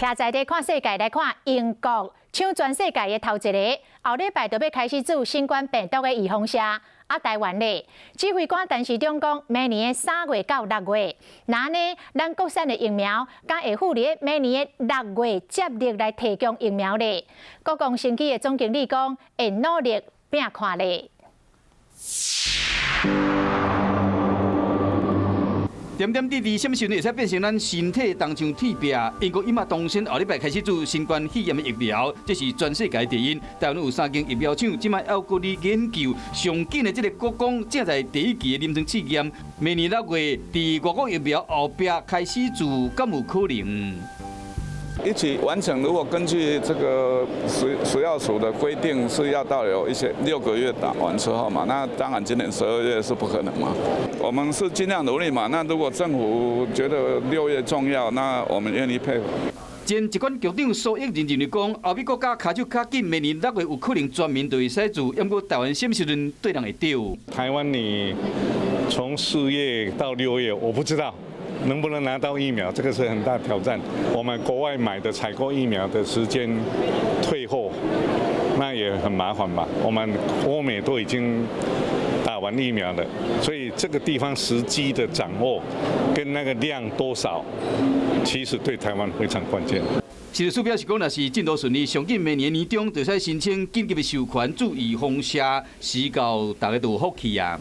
徛在咧看世界來看英國，搶全世界的頭一个，後禮拜就欲開始注新冠病毒的預防射。啊，台灣咧，指揮官陳時中講，明年的3月到6月，那呢，咱國產的疫苗，敢會赴佇明年的6月接力來提供疫苗咧。國光生技的總經理講，會努力拼看咧。點點滴滴，啥物時陣會使變成咱身體當像鐵壁？英國伊嘛當先後禮拜開始注新冠肺炎的疫苗，這是全世界第一。台灣有三間疫苗廠，這擺猶閣咧研究，上緊的這个國光正在第一期的臨床試驗，明年6月佇外國疫苗後壁開始注，敢有可能？一起完成。如果根據這個食藥署的規定，是要到有一些6個月打完之後嘛，那當然今年12月是不可能嘛。我們是盡量努力嘛。那如果政府覺得6月重要，那我們願意配合。前疾管局長蘇益仁認為講，歐美國家跤手較緊，明年6月有可能全民都會使注，毋過台灣啥物時陣對人會著？台灣你從4月到6月，我不知道能不能拿到疫苗，這個是很大挑戰。我們國外買的採購疫苗的時間退後，那也很麻煩吧。我們歐美都已經打完疫苗了，所以這個地方時機的掌握跟那個量多少，其實對台灣非常關鍵。食藥署表示講，若是進度順利，上緊明年年中就使申請緊急的授權注預防射，時到大家都有福氣啊。